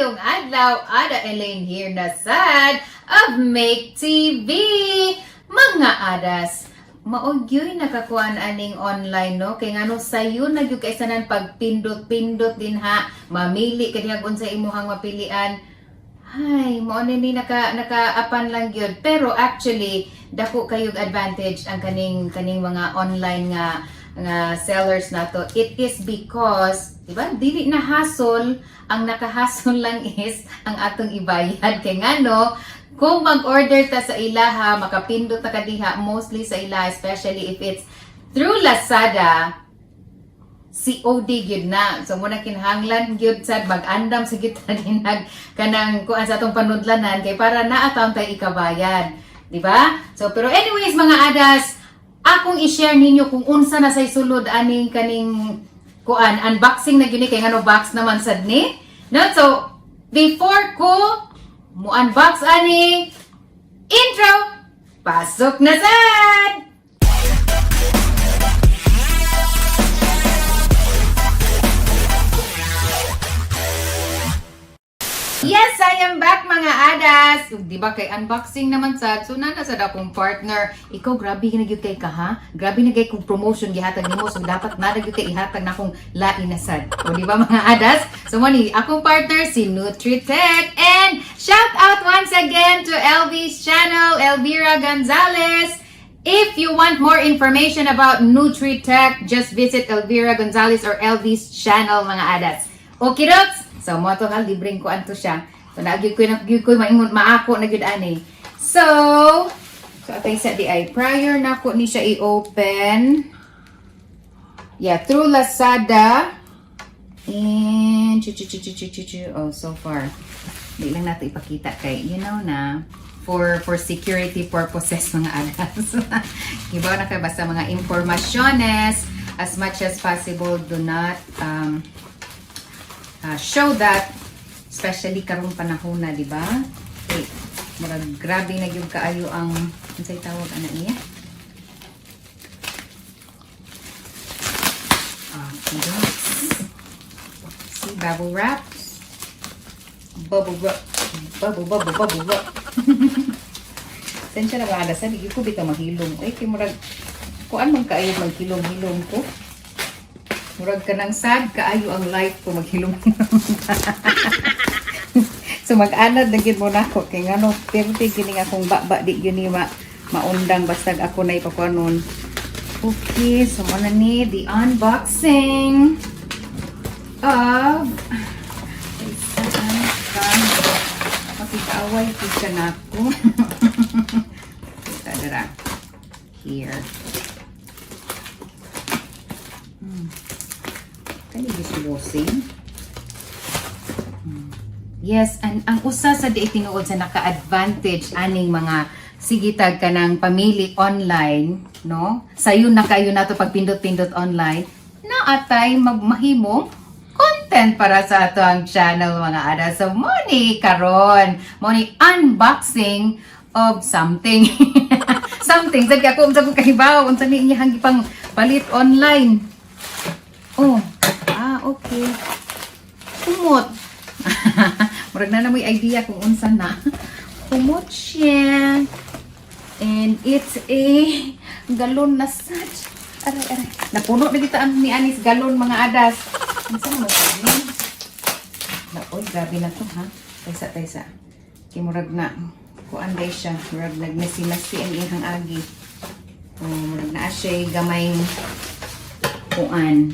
Maayong adlaw, Ada Elaine here na sad of Make TV. Mga adas, maogyoy nakakuan aning online, no? Kay ngano sayo na gyud kay sanan pagpindot-pindot din ha, mamili ka diha kung sa imuhang mapilian. Hay, mo ni naka nakaapan lang gyud. Pero actually, dako kayog advantage ang kaning mga online nga sellers nato. It is because, di ba, dili na hasol, ang nakahasol lang is ang atong ibayad. Kay ngano, kung mag-order ta sa ilaha, makapindot ta ka diha, mostly sa ilaha, especially if it's through Lazada, COD gyud na. So muna kinahanglan gyud sad mag-andam sa gyud ta dinag kanang kuan sa atong panudlanan kay para naa taon tay ikabayad. Di ba? So pero anyways, mga adas, akong i-share ninyo kung unsa na say sulod aning kaning kuan unboxing na gyud ni kay ngano box naman sad ni. No? So before ko mo unbox ani intro, pasok na sad! Yes, I am back, mga adas. Di ba kay unboxing naman sad. So nana sad akong partner. Ikaw, grabe na gyud kay ka, ha? Grabe na kay kung promotion gihatag nimo, so dapat na gyud kay ihatag na akong lain na sad. O di ba, mga adas? So mo ni akong partner si Nutritech, and shout out once again to LV's channel, Elvira Gonzalez. If you want more information about Nutritech, just visit Elvira Gonzalez or LV's channel, mga adas. Okay, Rox? So, mo to nga, libreng ko anto siya. So, nagyud ko, nagyud ko, maingon, maako na gyud ani. So, atay sa di ay, prior na ko ni siya i-open. Yeah, through Lazada. And, chu chu chu chu chu chu chu. Oh, so far. Di lang nato ipakita kay, you know na, for security purposes, mga adas. Iba na kay basta mga impormasyones, as much as possible, do not show that, especially karong panahon na, di ba? Okay, murag grabe na gyud kaayo ang unsay tawag ana niya? Okay. See, bubble wraps. Bubble wrap. Bubble, bubble, bubble wrap. Sensya na ba, adasan? Di ko bitaw mahilom. Ay, kay murag, kuan man kaayo maghilom-hilom ko. Murag ka ng sad kaayo ang life ko maghilom. So mag-anad na gyud mo nako kay ngano pirti gini nga akong baba di gyud ni ma maundang bastag ako na ipakuanon. Okay, so mo na ni the unboxing of saan ka makikaaway ka na ako. Kita dira. Here. Kani dishwashing. Yes, and ang usa sa di tinuod sa naka-advantage aning mga sigitag ka ng pamili online, no? Sayo na kayo nato pagpindot-pindot online, na atay magmahimong content para sa ato ang channel, mga ada. So, mo ni karon, mo ni unboxing of something. Something. Sabi ako, unsa ko kahibaw, unsa ni inyang gipang palit online. Oh, ah, okay. Kumot. Murag na na mo'y idea kung unsa na. Kumot siya. And it's a galon na such. Aray, aray. Napuno na kita ang ni Anis galon, mga adas. Unsa naman sa ni? Na, oy, grabe na to, ha. Taysa, taysa. Kay murag na. Kuan day siya. Murag nagmesi-mesi ang iyang agi. Oh, murag na siya gamay kuan.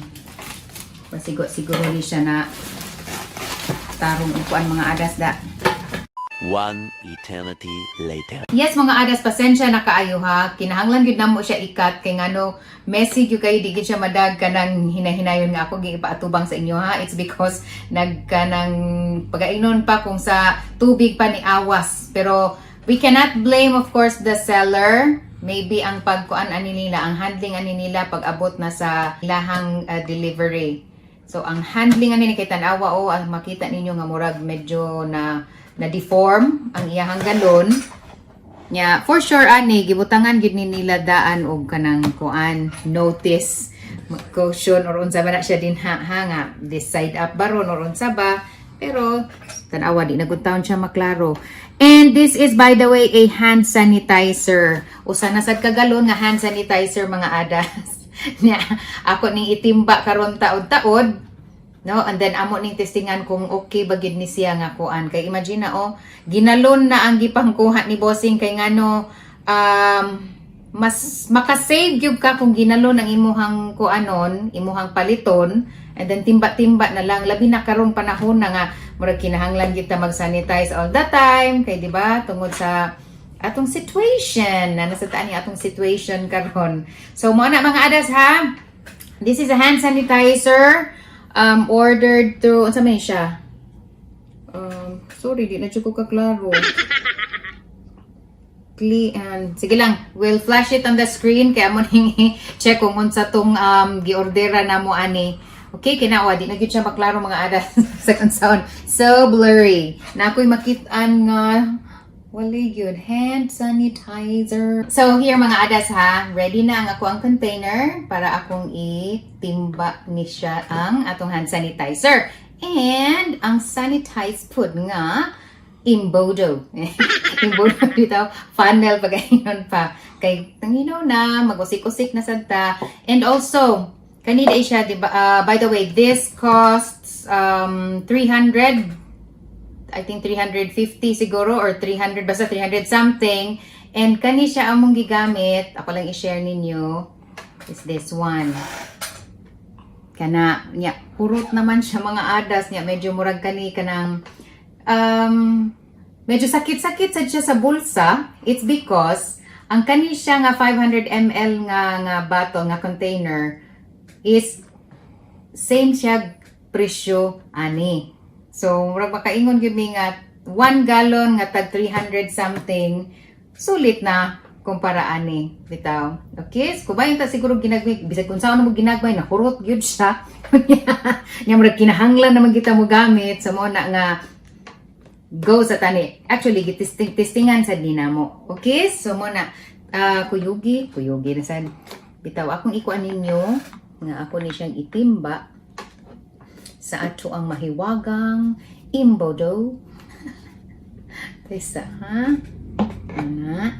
Pasigo siguro ni siya na tarong upuan, mga adas da. One eternity later. Yes, mga adas, pasensya na kaayo ha. Kinahanglan gyud namo siya ikat kay ngano messy gyud kayo, di gyud siya madag kanang hinahinayon nga ako gipaatubang sa inyo ha. It's because nagkanang pagainon pa kung sa tubig pa ni awas. Pero we cannot blame, of course, the seller. Maybe ang pagkuan ani nila, ang handling ani nila pag abot na sa ilahang delivery. So ang handling ani ni kay tan-awa o ang makita ninyo nga murag medyo na deform ang iyahang galon. Nya, for sure ani gibutangan gid ni nila daan og kanang kuan notice, caution or unsa ba na siya din ha, ha nga this side up baron or unsa ba. Pero tanawa, di na gud taon siya maklaro. And this is, by the way, a hand sanitizer. Usa na sad ka galon nga hand sanitizer, mga adas. Nya, ako ning itimba karon taod-taod. No, and then amo ning testingan kung okay ba gid ni siya nga kuan. Kay imagine na oh, ginalon na ang gipangkuha ni bossing kay ngano mas makasave gyud ka kung ginalon ang imuhang kuanon, imuhang paliton, and then timba-timba na lang, labi na karong panahon na nga murag kinahanglan gyud ta mag-sanitize all the time kay di ba, tungod sa atong situation na nasa taan ni atong situation karon. So mo na, mga adas, ha. This is a hand sanitizer ordered through, unsa man siya? Sorry, di na jud ko kaklaro. And sige lang, we'll flash it on the screen kaya mo ning check kung unsa tong giordera namo ani. Okay, kinawa di na gyud siya maklaro, mga adas, sa unsaon. So blurry. Na ako'y makit-an nga wala yun. Hand sanitizer. So here, mga adas, ha, ready na ang ako ang container para akong itimba ni siya ang atong hand sanitizer. And ang sanitized pud nga imbodo. Imbodo dito, funnel pagayon pa. Kay tanginaw na, magusik-usik na sad ta. And also, kanina siya, di ba, by the way, this costs 300, I think 350 siguro or 300, basta 300 something. And kani siya among gigamit, ako lang i-share ninyo, is this one. Kana, nya, hurot naman siya, mga adas, nya, medyo murag kani kanang, medyo sakit-sakit sad siya sa bulsa. It's because, ang kani siya nga 500 ml nga bottle, nga container, is same siya presyo ani. So, murag makaingon gyud mi nga 1 gallon nga tag 300 something, sulit na kumpara ani bitaw. Okay, so kubayin ta siguro ginagmay, bisag kung saan mo ginagmay, nahurot gyud siya. Nya murag kinahanglan naman kita mo gamit sa mo na nga go sa tani. Actually, gitesting testingan sa dinamo. Okay, so mo na kuyugi, kuyugi na sad. Bitaw akong ikuan ninyo nga ako ni siyang itimba sa ato ang mahiwagang imbodo. Taysa, ha? Ana.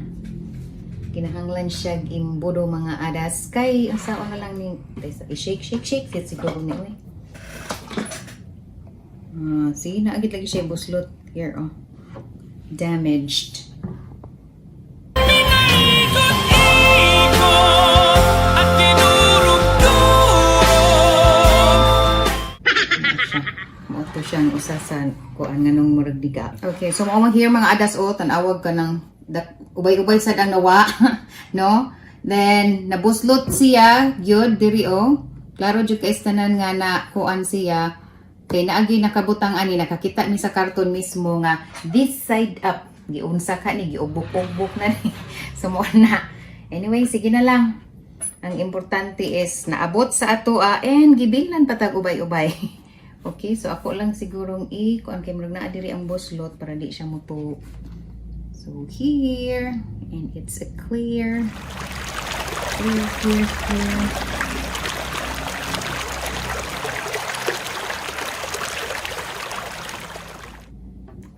Kinahanglan siya imbodo, mga adas, kay ang sao na lang ni taysa, i-shake, shake, shake fit siguro ni oy. Ah, sige na agad lagi siya buslot here oh. Damaged. Ikot at kinurog-durog. Siya. Mao to siyang usa sa kuan nga nung murag diga. Okay, so mao here, mga adas, oh, tan-awag ka ng ubay-ubay sad ang nawa, no? Then nabuslot siya gyud diri oh. Klaro jud kay tanan nga na kuan siya kay naagi nakabutang ani, nakakita mi sa karton mismo nga this side up. Giunsa ka ni, giubok-ubok na ni. So mo na. Anyway, sige na lang. Ang importante is naabot sa ato and gibilnan pa tag ubay-ubay. Okay, so ako lang sigurong i kuan kay murag naa diri ang buslot para di siya mutuo. So here, and it's a clear, clear, clear, clear.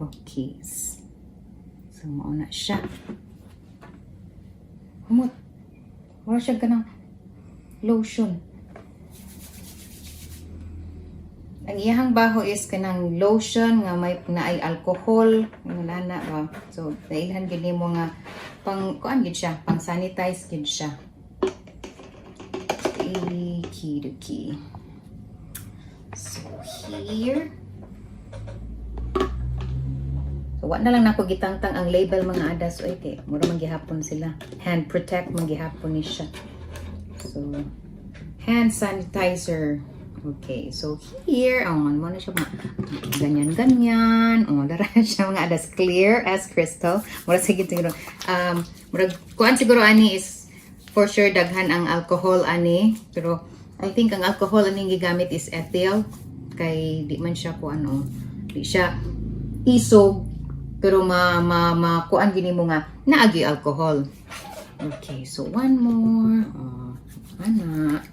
Okay. So mao na siya. Humot. Wala siya ganang lotion. Ang iyahang baho is kanang lotion nga may naay alcohol, nga nana ba. So nailhan gid nimo nga pang kuan gid siya, pang sanitize gid siya. Okie. So here. So wa na lang nako gitangtang ang label, mga adas, oy, kay mura man gihapon sila. Hand protect man gihapon ni siya. So hand sanitizer. Okay, so here, oh, mo na siya mga ganyan ganyan. Oh, dara siya, mga adas, clear as crystal. Mura sige siguro. Murag kuan siguro ani is for sure daghan ang alcohol ani, pero I think ang alcohol ani gigamit is ethyl kay di man siya kuan oh. Di siya isog pero ma ma ma kuan gini mo nga naagi alcohol. Okay, so one more. Oh, ana.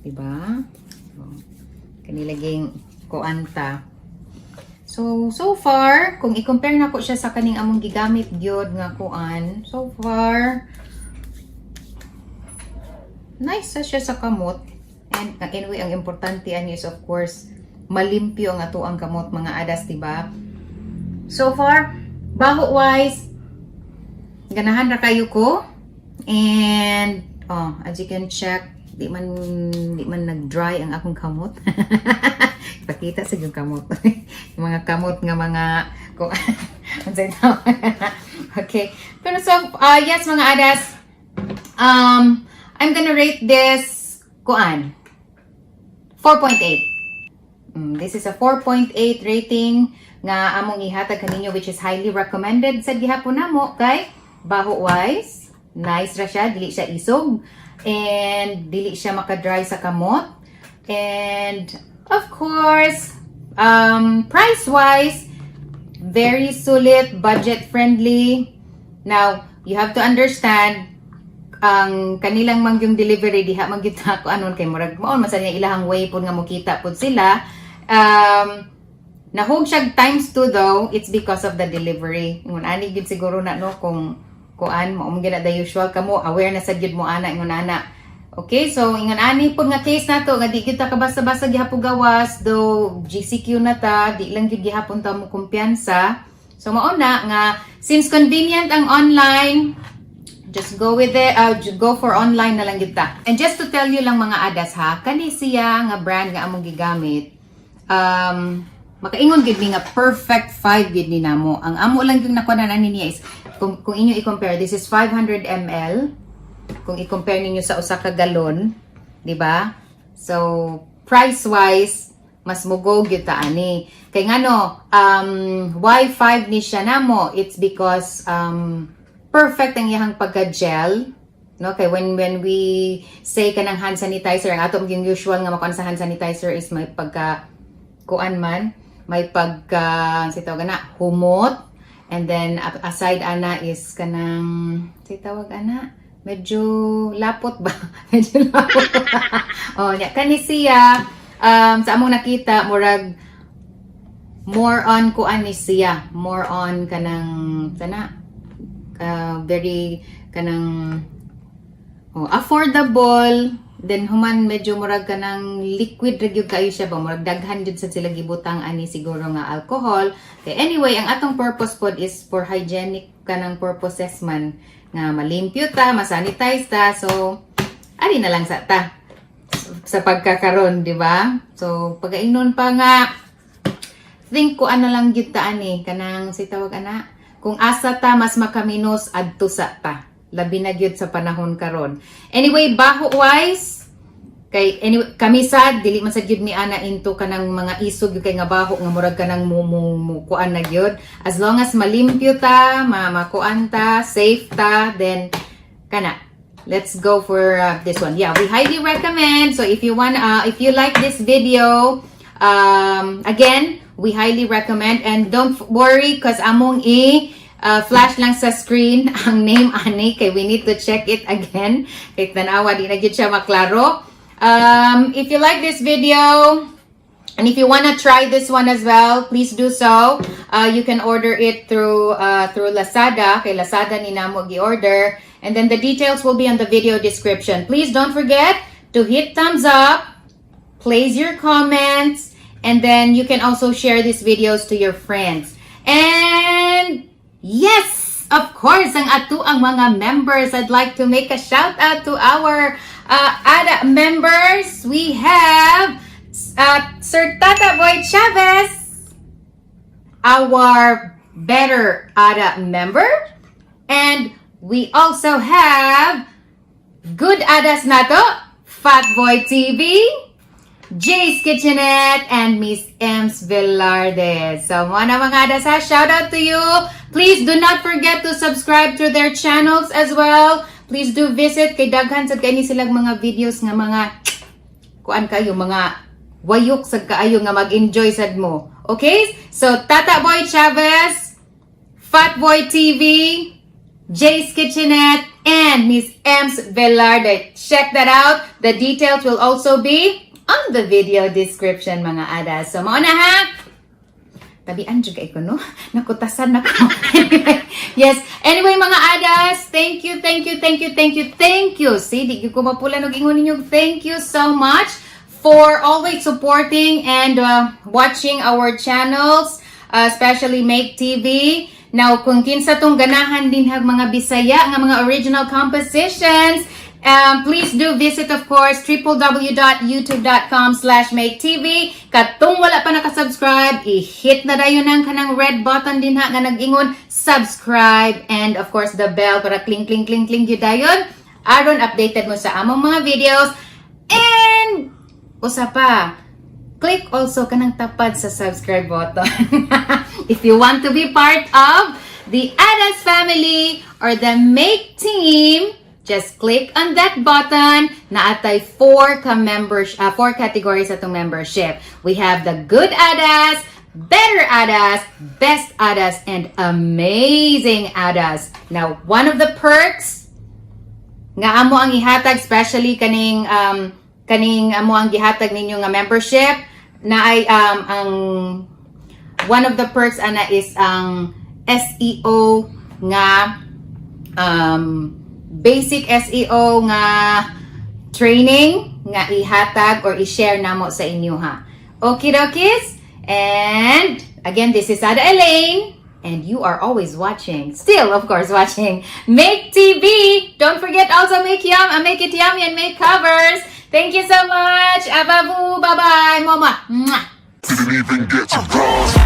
Diba? So, kanilaging kuan ta. So, so far, kung i-compare nako siya sa kaning among gigamit gyud nga kuan, so far, nice sa siya sa kamot. And anyway, ang importante ani is, of course, malimpyo ang atoang kamot, mga adas, di ba? So far, baho wise, ganahan ra kayo ko. And oh, as you can check, di man nag-dry ang akong kamot. Pakita sa yung kamot. Yung mga kamot nga mga kung unsay tawag. Okay. Pero so yes, mga adas, I'm gonna rate this kuan 4.8. This is a 4.8 rating nga among ihatag kaninyo, which is highly recommended sa gihapon namo kay baho wise, nice ra siya, dili siya isog and dili siya maka-dry sa kamot. And of course, price wise, very sulit, budget friendly. Now, you have to understand ang kanilang mangyong delivery, diha man gyud ako anon kay murag mao man sa niya ilahang way pud nga mokita pud sila. Nahug siya times 2 though, it's because of the delivery. Ingon ani gyud siguro na, no, kung kuan mo gyud na the usual, kamo aware na sa gyud mo ana, ingon ana. Okay, so ingon ani pud nga case nato nga di gyud ta kabasta-basta gihapon gawas, though GCQ na ta, di lang gyud gihapon ta mo kumpiyansa. So mao na nga since convenient ang online, just go with it, just go for online na lang gyud ta. And just to tell you lang, mga adas ha, kani siya nga brand nga among gigamit, makaingon gid mi nga perfect 5 gid ni namo. Ang amo lang yung nakuha na niya is kung inyo i-compare, this is 500 ml. Kung i-compare ninyo sa usa ka galon, di ba? So, price-wise, mas mugo gyud ta ani. Kay ngano, why 5 ni siya namo? It's because perfect ang iyang pagka-gel. No, kay when we say kanang hand sanitizer, ang atong yung usual nga makuan sa hand sanitizer is may pagka kuan man, may pagka si tawag na humot, and then aside ana is kanang si tawag ana medyo lapot ba? Medyo lapot. Oh, nya kani siya, sa among nakita, murag more on kuan ni siya, more on kanang sana very kanang, oh, affordable. Then human medyo murag kanang liquid ra gyud kayo siya ba, murag daghan jud sa sila gibutang ani siguro nga alcohol. Okay, anyway, ang atong purpose pod is for hygienic kanang purposes man nga malimpyo ta, masanitize ta. So ari na lang sa ta sa pagkakaron, di ba? So pagainon pa nga think ko ano lang gyud ta ani kanang si tawag ana, kung asa ta mas makaminos, adto sa ta, labi na gyud sa panahon karon. Anyway, baho wise kay anyway, kami sad dili man sad gyud mi ana into kanang mga isog gyud kay nga baho nga murag kanang mo kuan na gyud. As long as malimpyo ta, ma makuan ta, safe ta, then kana let's go for this one. Yeah, we highly recommend. So if you want, if you like this video, again, we highly recommend. And don't worry 'cause among i flash lang sa screen ang name ani kay we need to check it again kay tanawa, di na gyud siya maklaro. If you like this video and if you want to try this one as well, please do so. You can order it through Lazada. Kay Lazada ni namo gi-order. And then the details will be on the video description. Please don't forget to hit thumbs up, place your comments, and then you can also share these videos to your friends. And yes, of course, ang ato ang mga members. I'd like to make a shout out to our ADA members. We have Sir Tata Boy Chavez, our better ADA member. And we also have Good Adas Nato, Fat Boy TV, Jay's Kitchenette, and Miss Ems Velarde. So, mao na, mga adas ha, shout out to you. Please do not forget to subscribe to their channels as well. Please do visit kay daghan sad kay ni silang mga videos nga mga kuan kayo, mga wayok sad kaayo nga mag-enjoy sad mo. Okay? So, Tata Boy Chavez, Fat Boy TV, Jay's Kitchenette, and Miss Ems Velarde. Check that out. The details will also be on the video description, mga adas. So, mao na ha. Tabian jud kay ko, no? Nakutasan na ko. Anyway, yes. Anyway, mga adas, thank you, thank you, thank you, thank you, thank you. See, di gyud ko mapula og ingon ninyo. Thank you so much for always supporting and watching our channels, especially Make TV. Now, kung kinsa tong ganahan din hag mga Bisaya nga mga original compositions, please do visit, of course, www.youtube.com/maketv. Katong wala pa nakasubscribe, i-hit na dayon ang kanang red button din ha nga nag-ingon, subscribe, and of course, the bell para kling, kling, kling, kling yun dayon. Aron updated mo sa among mga videos. And, usa pa, click also kanang tapad sa subscribe button if you want to be part of the Adas family or the Make team, just click on that button. Naa tay four categories atong membership. We have the good Adas, better Adas, best Adas, and amazing Adas. Now, one of the perks nga amo ang ihatag, especially kaning amo ang gihatag ninyo nga membership na ay ang one of the perks ana is ang SEO nga basic SEO nga training nga ihatag or i-share namo sa inyo ha. Okay dokis? And again, this is Ada Elaine and you are always watching, still of course watching Make TV. Don't forget also make yum, make it yummy and make covers. Thank you so much. Ababu, bye-bye. Mama. Mwah. Didn't even get to cross.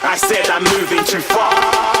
I said I'm moving too far.